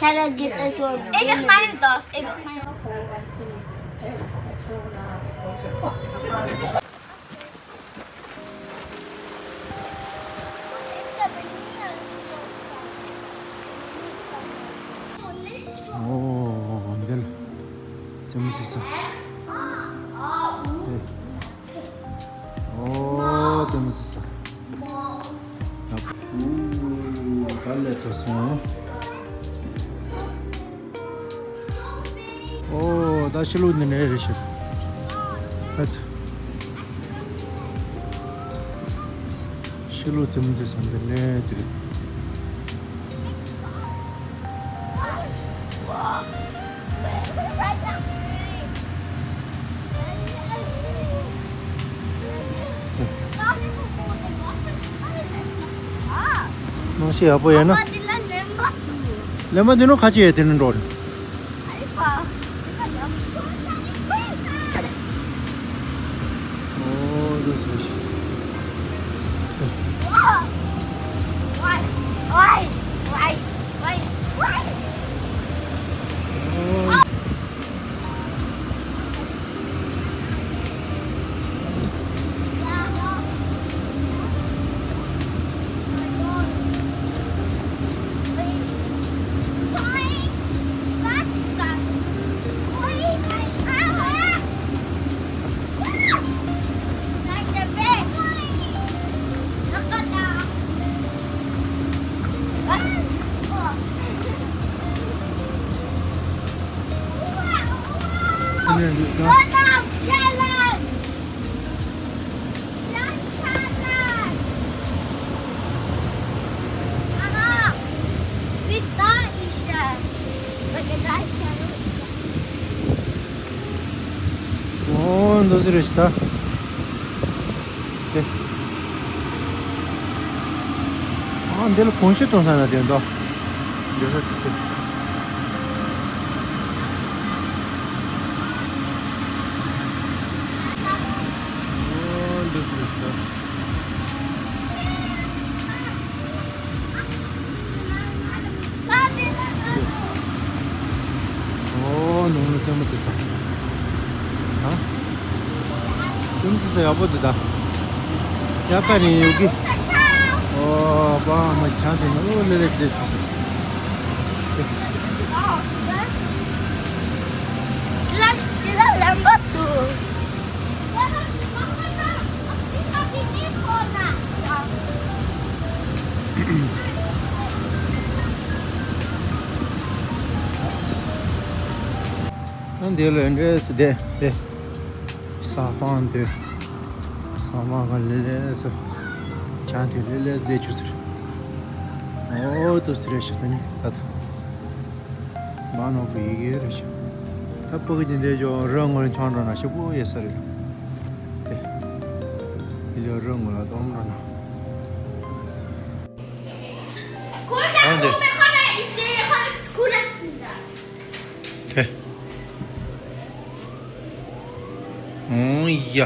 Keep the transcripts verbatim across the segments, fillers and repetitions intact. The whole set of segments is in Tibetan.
Kann er geht es so. Ich mach meine Dos, ich mach meine. Oh, Mandel. Cem sisa. ཨོ་དེ་མི་སྲིད་ས། ཨུ། ད་ལས་ཚོ་སོང་། ཨོ་ད་ཕྱི་ལོགས་འདི་ནས་རེད་ཤག་ད་ཕྱི་ལོགས་ཙམ་ཙམ་འདི་ནས་དུས། ནང་ཤེས་ཡག་པོ་ཡིན་ན། ལེ་མ་འདི་ནོ་ཁ་ཆེ་ཡ་དེ་ནི་འགྲོ་རེད། ཨོ་དེ་སོ་ཤི། ཨོ་འདི་ཟེར་རེད་ཤི་ད། དེ། ཨ་འདི་ལ་གོང་ཞུ་གཏོང་ས་ན་དེ་འདུག་འདི་ལ་དེ། ཨོ་འདི་ཟེར་རེད་ཤི་ད། ཨོ་ནང་ལ་རྩེད་མོ་རྩེ་ས། ཨ། རྩེད་མོ་རྩེ་ས་ཡག་པོ་འདུག་ད། དབྱར་ཁ་ནས་ཡོད་གི། ཨོ་པ་མ་ཆང་དེ་ནང་ལོ་ལེ་ལེ་བསྡད་བཅུག་ས། ཨ་འདི་ལ་འདྲེས་སུ་བསྡད་དེ། ས་ཕང་དུ། ས་མ་ག་ལེ་ལེ་སུ། ཆང་དུ་ལེ་ལེ་བསྡད་བཅུག་ཟེར། ཨོ་ཏུ་སི་རེ་ཤི་ད་ནི་ད་ད། མ་ནོར་བུ་ཡི་གེ་རེ་ཤི། ད་སྤུ་གུ་ཅིག་འདས་ཅོག་རོ་ངོར་ཆང་འགྲོ་ན་ཞིག་པོ་ཡོད་ས་རེད། དེ། ཡི་ལེ་རོ་ངོ་ལ་སྡོམ་འགྲོ་ན། ཨ་འདི། དེ། ཨོ་ཡ།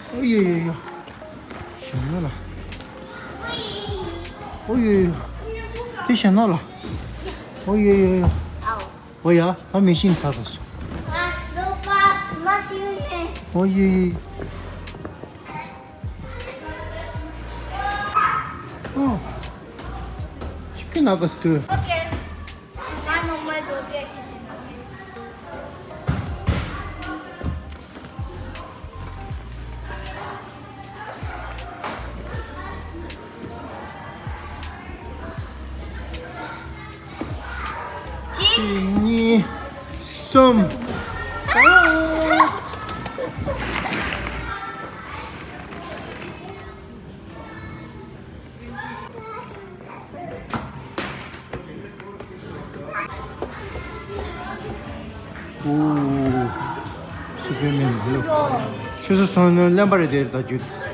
ཨོ་ཡོ་ཡོ་ཡོ། ཞེ་ན་ལ། ཨོ་ཡོ་ཡོ། དེ་ཞེ་ན་ལ། ཨོ་ཡོ་ཡོ་ཡོ། ཨོ་ཡ། ད་མི་ཤིང་ཚ་ཚ་སོ། ཨོ་ཡོ་ཡོ་ཡོ། ཨོ། ཅི་ཀི་ན་ག་སྟོད། ཅི་ གཉིས། གསུམ། ཨོ། སུ་པར་མེན་ལོ། ཁྱོད་ཚོ་ཚང་མ་གླེན་པ་རེད་དེ་ད་རྒྱུ།